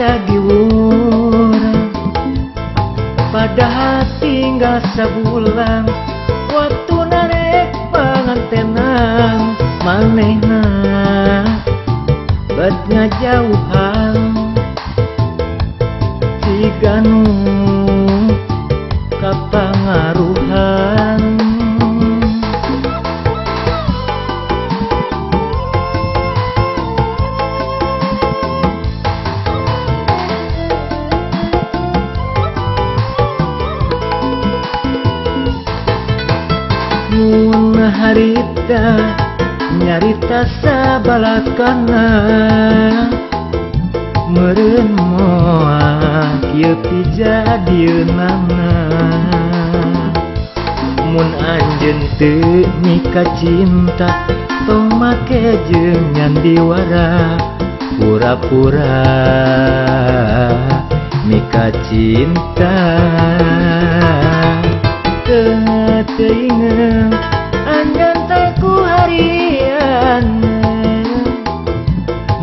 tagiwur. Padahal tinggal sabulan waktu narek pangantenan manehna bet ngajauhan siga nu kapangaruhan. Mun harita nyarita sabalakana meureun moal kieu pijadieunana. Mun anjeun teu mika cinta tong make jeung nyandiwara pura-pura mika cinta. Teuing anjeun teh ku harian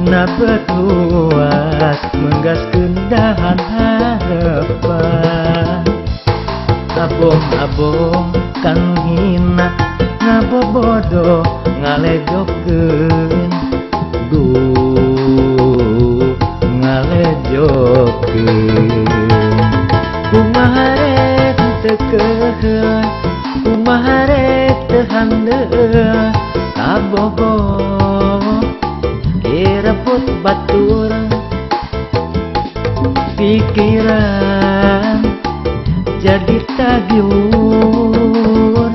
napet luas menggaskeun dahan harapan. Abong-abong kan hina ngabobodo ngalejokeun, duh ngalejokeun. Kumaha rek teu keuheul, kumaha rek teu handeueul, kabogo direbut batur pikiran jadi tagiwur.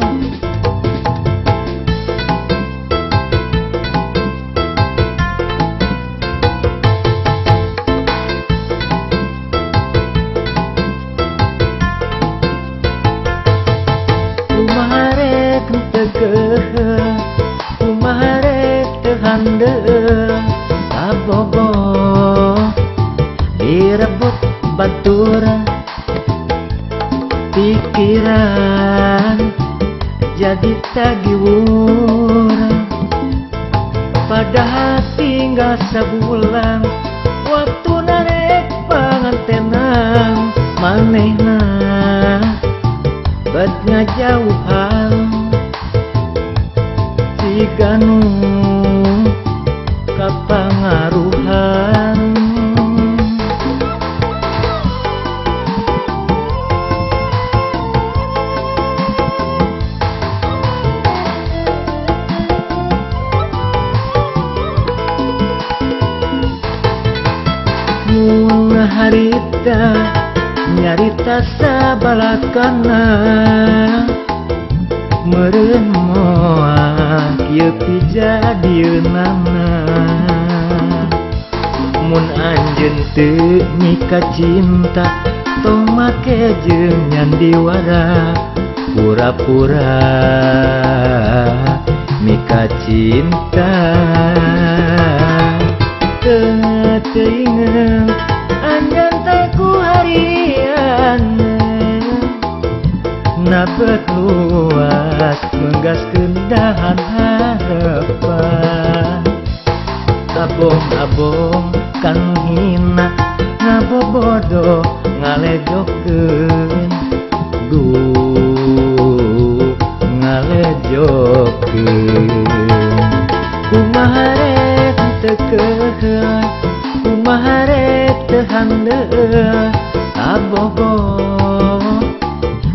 Kumaha rek teu keuheul, kumaha rek teu handeueul, kabogo direbut batur pikiran jadi tagiwur. Padahal tinggal sabulan waktu narek pangantenan manehna bet ngajauhan siga nu kapangaruhan. Mun harita nyarita sabalakana meureun moal kieu pijadieunana. Mun anjeun teu mika cinta tong make jeung nyandiwara pura-pura mika cinta. Teuing anjeun teh ku harian napet luas menggaskeun dahan harapan. Abong-abong kan hina ngabobodo ngalejokeun, duh ngalejokeun. Kumaha rek teu keuheul, kumaha rek teu handeueul, kabogo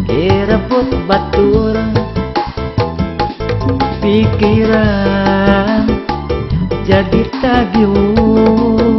direbut batur pikiran jadi tagiwur.